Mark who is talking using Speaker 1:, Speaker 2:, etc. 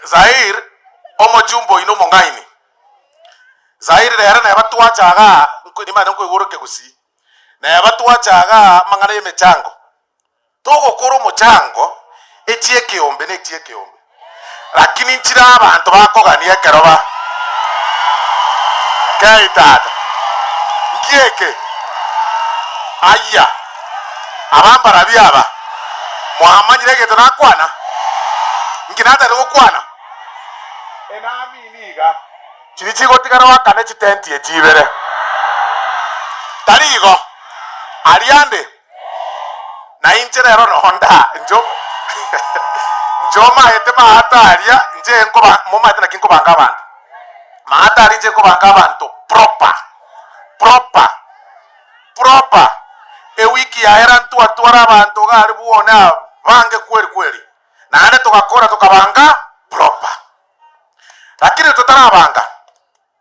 Speaker 1: Zaire, omochumba oino omong'aini. Zaire rero neba twacha igaa, nimanyete nkoigwa ore ekegusii, neba twacha igaa amang'ana ya emechango, Togokora omochango, echie ekeombe na echie ekeombe, lakini nchire abanto bakogania ekero ba Kei tata, nki eke? Ayia, aba mbarabio aba, mwamanyire egento nakwana? Nki natagete gokwana? Enaamini iga, chiria chigotigara oakane chitenti echi ibere. Tari igo? Aria ande. Na inche rero nonda, inche inche omaete maate aria, inche nkoba momaete naki nkobanga abanto, maate aria inche nkobanga abanto proper, proper, proper. Ewiki yaera ntwatwara abanto iga aria bwone abange kweri kweri, naende togakora tokabanga proper. Lakini totarabanga.